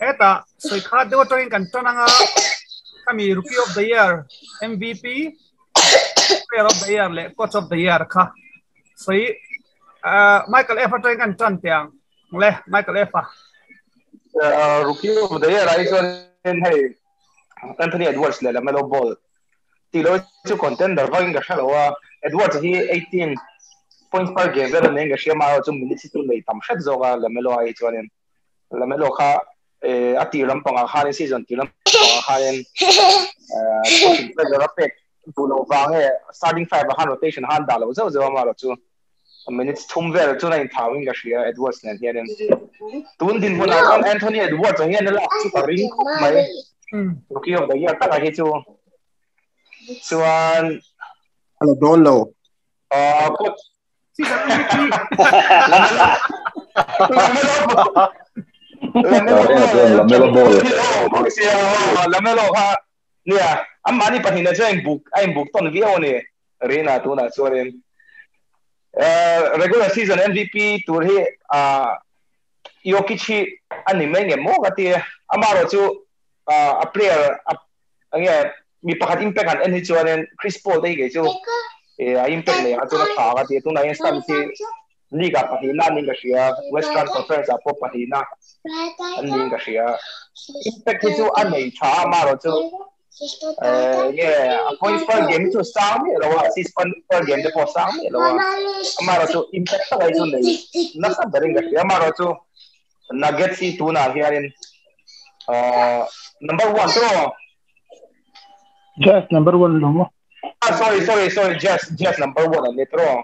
Heta soi kha deuh atangin kan tan anga khami Rookie of the Year, MVP, Player of the Year leh Coach of the Year kha soi Michael F atangin kan tan teh ang le Michael F a. Rookie of the Year ai chuan hei Anthony Edwards leh LaMelo Ball tih loh chu contender vakin ka hre lo a, Edwards hi 18 points per game vel a nei in ka hria amaherawh chu minutes hi chu nei tam hret zawk a LaMelo ai hi chuanin LaMelo kha a tir lampangah khanin season tir lampangah khanin coaching pressure a pek duh loh vang nge starting five ah khan rotation khan dah loh zeuh zeuh a amaherawh chu minutes thum vel chuan a inthau in ka hria Edwards nen hianin tun dinhmunah chuan Anthony Edwards ang hian a lak chu ka ring khawp mai rookie of the year takah hi chu chuan a la dawn lo coach Lamelo ball Lamelo kha nia amahni pahnih chuan a inbuk a inbuk tawn viau a ni Rina tunah chuanin regular season MVP tur hi Jokic hi a ni mai nge maw ka ti a, amaherawh chu a player enge mi pakhat impact han en hi chuanin Chris Paul te hi kei chu a impact nei ang chuan a tha ka ti a, tunah hian Suns hi league ah pahnihna an niin ka hria, Western Conference ah pawh pahnihna an niin ka hria, impact hi chu a nei tha a, amaherawh chu nge a points per game hi chu sang miah lo a, assist per game te pawh sang miah lo a, amaherawh chu impact tak hi chu nei nasa berin ka hria, amaherawh chu Nuggets hi tunah hianin number one te maw? Jazz number one lo maw? Ah, sorry, sorry, sorry, Jazz, Jazz number one an ni te maw?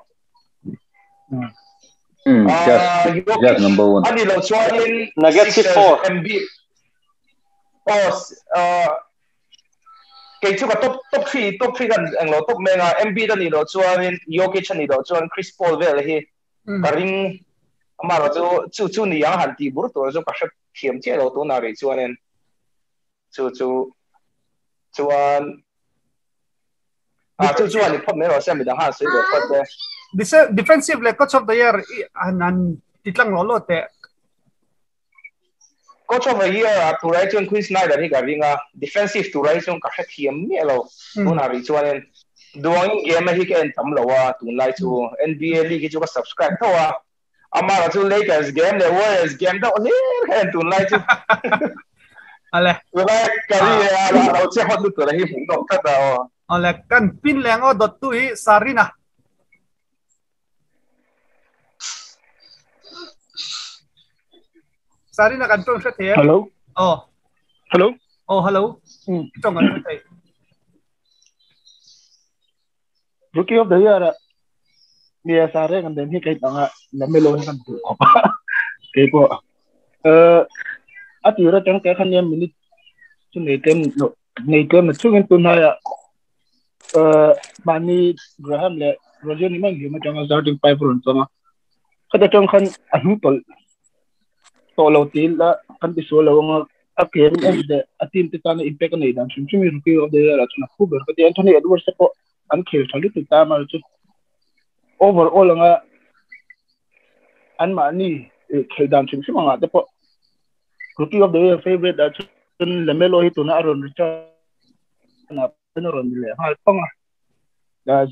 Jazz, Jazz number one. Ani lo chuanin Nuggets hi four. Embiid. Oh, kei chu ka top top 3 top 3 kan englo top menga Embiid ani lo chuanin Jokic ani lo chuan Chris Paul vel hi ka ring amaro chu chu chu ni ang han ti bur tur chu ka hre thiam chiah lo tunah rih chuanin chu chu chuan a chu chuan i phawt mai rawh se midang han sawi leh phawt te defensive leh coach of the year han han titlang lo lo teh coach of the year a turai chuan Quinn Snyder hi ka ring a defensive turai chuan ka hre thiam miah lo tunah rih chuanin duangin game hi ka en tam lo a tunlai chu NBA league hi chu ka subscribe tho a amara chu Lakers game leh Warriors game deuh hlir ka en tunlai chu ale tunlai ka ri a lo che hot lutuk hi hmuh nawm tlat a aw ale kan pin leng aw dot tu hi Sarina Sarina kan tawng hre thei em? Hello. Oh. Hello. Oh, hello. Tawng kan hre thei. Rookie of the year a nia sa reng an den hi kai tanga LaMelo hi kan duh khawp a kei pawh a tir atang te khan nia minute chu nei tlem lo nei tlem na chungin tun hnaia mahni Graham leh Roger ni mai hlim atanga starting five rawn chang a khata tang khan a hnung tawlh tawh lo ti la kan ti sual lo anga a game en leh a team te tana impact a nei dan hrim hrim hi rookie of the year ah chuan a phu ber ka ti Anthony Edwards te pawh an khel tha lutuk ta mar chu overall anga an mahni khel dan hrim hrim anga te pawh rookie of the year favorite ah chuan LaMelo hi tuna a rawn return a a rawn ni leh nghal pang a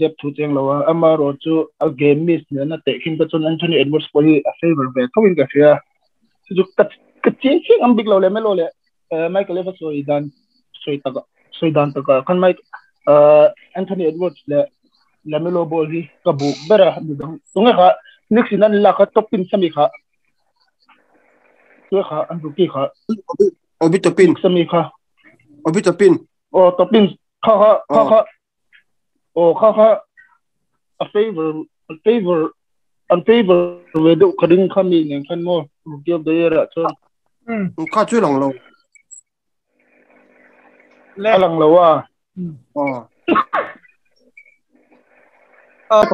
zep thu cheng lo a amarawh chu a game miss nena tehkhin te chuan Anthony Edwards pawh hi a favor ve tho in ka hria chu chu ka ka chiang chiang ang bik lo LaMelo leh Michael Eva sawi dan sawi tak sawi dan taka khan Mike Anthony Edwards leh LaMelo Ball hi ka buk ber a midang tunge kha Knicks in an lak kha top pin sami kha tunge kha an rookie kha Obi Toppin sami kha Obi Toppin oh Toppin kha kha kha kha oh kha kha a favor a favor an favor ve deuh ka ring kha mi nen khan maw rookie of the year ah chuan kha chu lang lo a lang lo a oh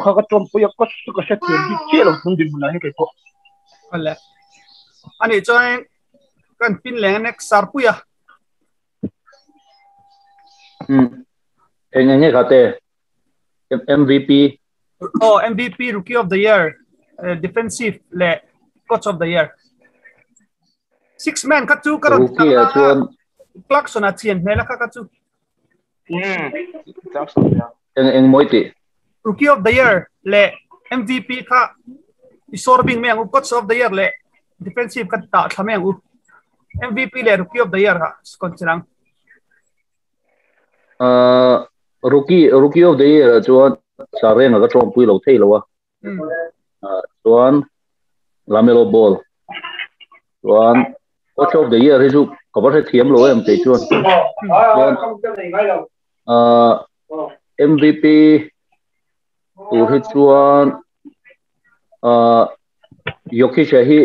kha ka tawm pui a ka ka hre thiam bik chiah lo thung din hmunah hian kei pawh ale ani chuan kan pin leng next sarpuia Eng enge kha te MVP oh MVP rookie of the year defensive leh coach of the year. Six man kha chu ka rawn Rookie ah chuan Clarkson a chian hmel a kha kha chu. Clarkson ya. Eng eng mawi tih. Rookie of the year leh MVP kha i sawr bing mai ang u. Coach of the year leh defensive kha tah thla mai ang u. MVP leh rookie of the year kha consider ang. Rookie rookie of the year ah chuan Sarenga ka tawngpui lo thei lo a. Chuan Lamelo Ball chuan coach of the year hi chu ka va hrethiam lo em kei chuan. Chuan MVP tur hi chuan Jokic hi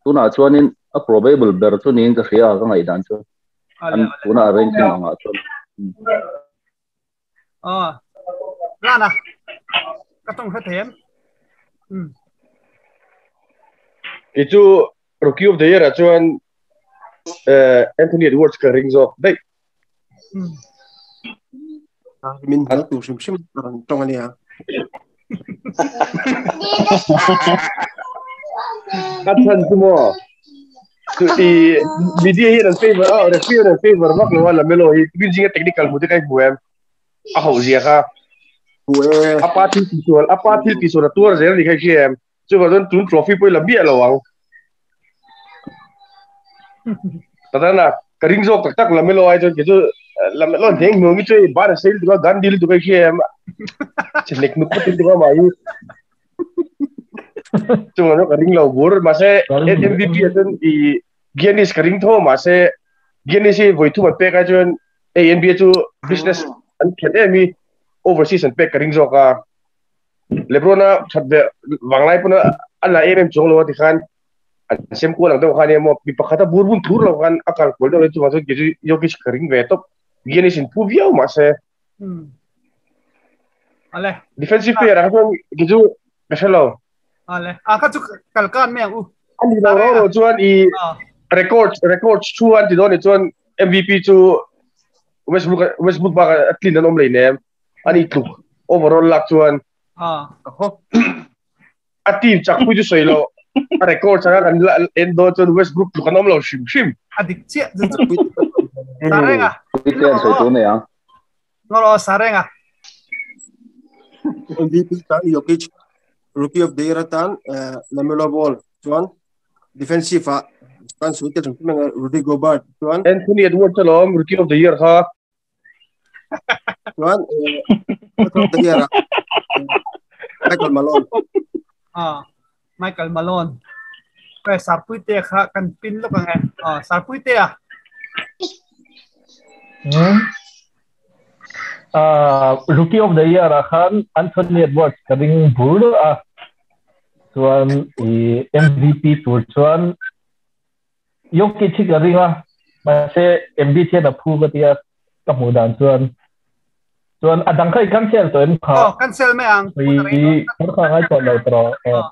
tunah chuanin a probable ber chu niin ka hria a ka ngaihdan chuan. An tuna ranking angah chuan. Ờ. Lan à. Ka tawng hre thei em? Um. Kei chu Rookie of the Year ah chuan Anthony Edwards ka ring zawk daih. Um. Min hal tur hrim hrim ka rawn tawng ania. A chhan chu maw? Chu i media hian an favor a, referee hian an favor vak lo a Lamelo hi tukin zinga technical hmu te ka hmu em? A hauh zia kha. Hmu e. A pa thil tihsual, a pa thil tihsual a tuar zel ni kha i hria em? Chuvang chuan tun trophy pawh i la miah lo ang. Tatana ka ring zawk tak tak Lamelo ai chuan kei chu Lamelo hneng hnuang hi chu hei bar a sei lutuk a, Gandhi lutuk a i hria em? Che hlek nuk pawh lutuk a mah hi. Chuvang chuan ka ring lo bur mahse MVP ah chuan i Giannis ka ring tho mahse Giannis hi vawi thum an pek ai chuan hei NBA chu business an khelh em hi overseas an pek ka ring zawk a. Lebron a that ve vanglai pawn a la em em chuang lo a tikhan an sem kual ang deuh khan emaw mi pakhat a bur bun thur lo khan a kal kual deuh chuvang chuan kei chu Jokic ka ring ve tawp Giannis in phu viau mahse Ale defensive player ah kha chuan kei chu ka hre lo ale a kha chu kalkan mai ang u ani lo ro ro chuan i record record thu an ti dawn ni chuan MVP chu Westbrook Westbrook bak a tlin an awm lei nem ani tluk overall lak chuan a team chak pui chu sawi lo a record changa kan la en dawn chuan Westbrook tluk an awm lo hrim hrim a dik chiah chu chu sarenga Puitea sawi tur nei ang ngoro sarenga MVP tan Jokic Rookie of the Year atan LaMelo Ball chuan defensive ah kan sawi tel hrim hrim ang Rudy Gobert chuan Anthony Edwards alawm Rookie of the Year kha Chuan Coach of the Year ah Michael Malone. Ah, Michael Malone. Kaya Sarpuite kha kan pin lok ang e. Ah, Sarpuite ah. Ah, Rookie of the Year ah khan Anthony Edwards ka ring bur a. Chuan i MVP tur chuan Jokic hi ka ring a, mahse Embiid hian a phu ka tia ka hmuh dan chuan. Chuan a dang kha i cancel tawh em kha? Aw, cancel mai ang. I kha kha ngai tawh lo tawh rawh.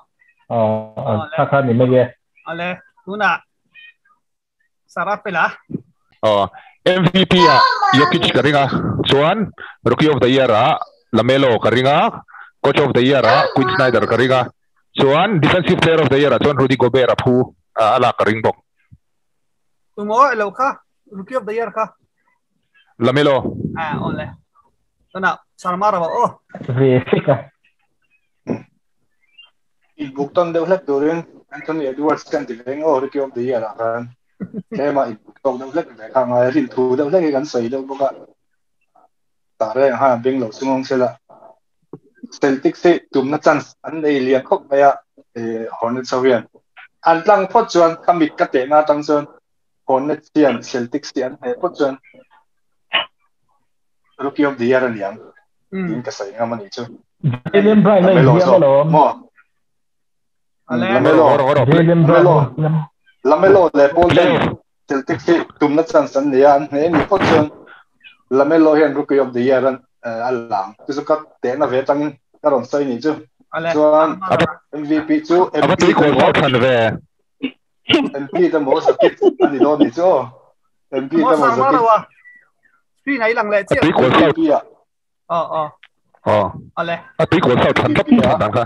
Aw, kha kha ni mai e. Ale, tunah Sarah Pela. Aw, MVP ah Jokic ka ring a, chuan Rookie of the Year ah Lamelo ka ring a, Coach of the Year ah Quin Snyder ka ring a, Chuan defensive player of the year ah chuan Rudy Gobert a phu a lak ka ring bawk. Tumaw elo kha rookie of the year kha. Lamelo. Ah ole. Tuna Sharma rawa aw. Ve fek a. Inbuk tawn deuh hlek turin Anthony Edwards kan ti veng aw rookie of the year ah khan tlema inbuk tawk deuh hlek ve kha a ngai a, rinthu deuh hlek hi kan sawi deuh bawk a. Tah reng khan a beng lo chungawng sela. Celtics hi tumna chance an nei lian khawp mai a, Hornets ho hian an tlang phawt chuan ka mit ka tehna atang chuan Hornets hian Celtics hi an hneh phawt chuan Rookie of the Year a niang tiin ka sawi ngam a nih chu. Jalen Brown a inhliam alawm. Maw? Lamelo, Lamelo, Lamelo leh Paul ten Celtics hi tumna chance an nei a, an hneh ni phawt chuan Lamelo hian Rookie of the Year an a lang. Chu chu ka tehna ve atangin ka rawn sawi nih chu. Chuan MVP chu MP te maw MP te maw Jokic a ni dawn nih chu aw. MP te maw Jokic. Screen a i lang leh chiah. MVP ah. Aw aw. Aw. Ale. A tui kawl sau than tlat than dan kha.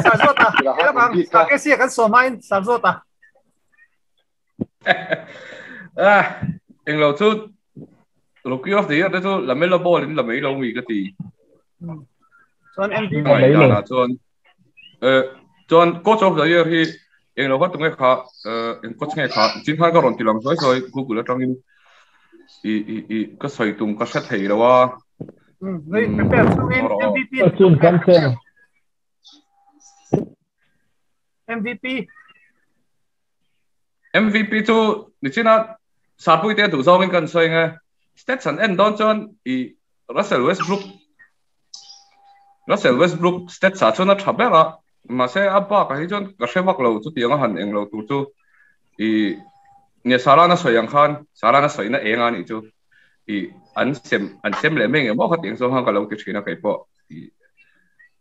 Sarzota lamang Sarkesia kan sawmain Sarzota ah englo chu rookie of the year te chu Lamelo Ball in la mai lo mi ka ti chuan MVP la chuan chuan coach of the year hi englo kha tunge kha eng coach nge kha chin khan ka rawn ti lang sawi sawi Google atangin i i i ka sawi tum ka hre thei lo a Noi prepare chungin MVP chun kan chen MVP MVP chu nichina sarpui te duh zawngin kan sawi nge stats an en dawn chuan i Russell Westbrook Russell Westbrook stats ah chuan a tha ber a mahse a bak ah hi chuan ka hre vak lo chutiang a han eng lo tur chu i nge Sarana sawi ang khan Sarana sawina eng a nih chu i an sem an sem leh mai engemaw kha tiang zawng khan ka lo ti thin a kei pawh i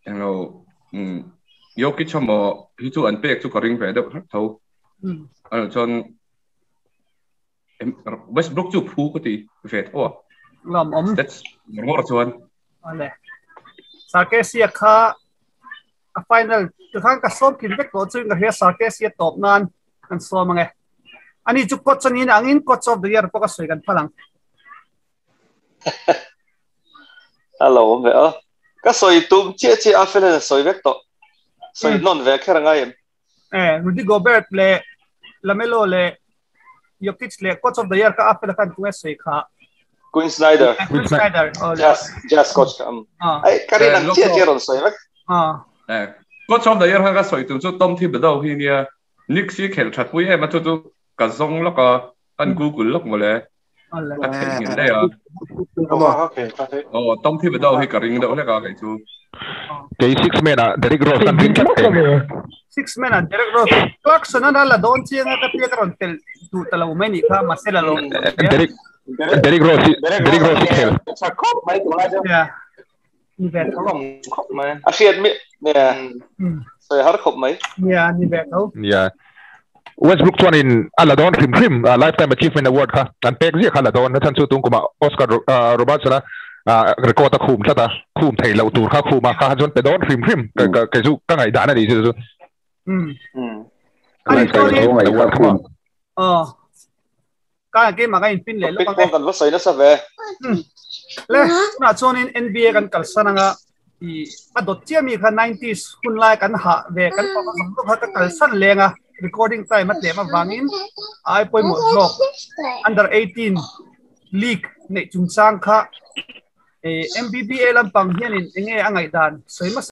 englo Jokic emaw hi chu an pek chu ka ring ve deuh hlek tho a chuan Westbrook chu phu ka ti ve tho a lam awm stats ngawr chuan ale Sarkesia kha a final tu khan ka sawm kim vek tawh chu ka hria Sarkesia tawp nan kan sawm ange ani chu coach ani angin coach of the year pawh ka sawi kan phalang Hello ve a ka sawi tum che che a fel sawi vek tawh sawi non ve kher angai em Rudy Gobert le Lamelo le Jokic le coach of the year ka a fel khan tunge sawi kha Quinn Snyder Quinn Snyder Jazz coach ai karin ang che che ron sawi vek coach of the year kha ka sawi tum chu Tom Thibodeau hi nia Knicks hi khel that pui em a chu chu ka zawng lawk a kan Google lawk mawle a theihnghilh daih a aw Tom Thibodeau hi ka ring deuh hlek a kei chu kei six man ah Derrick Rose an ring tlat thei six man ah Derrick Rose Clarkson an la dawn chiang a ka tia ka rawn tel duh ta lo mai nih kha mahse la lo Derrick Derrick Rose Derrick Rose hi khel yeah ni ve tho khop mai a hriat mi ne sawi har khop mai yeah ni ve tho yeah Westbrook chuan in a la dawn hrim hrim lifetime achievement award kha an pek ziah kha la dawn na chan chu tung kuma Oscar Robertson a record a khum tlat a khum thei lo tur kha khum a kha chuan pe dawn hrim hrim ka kei chu ka ngaih dan a ni chu chu ani chuan award kha ka ke ma ka in pin le lo ka kan va sawi nasa ve le na chuan in NBA kan kal sananga i a dot chia mi kha 90s hun lai kan ha ve kan pa kha ka kal san lenga recording time a tlem awangin ai pawimawh zawk under 18 league nei chungchang kha MBBA lampang hianin enge a ngaih dan sawi hmasa.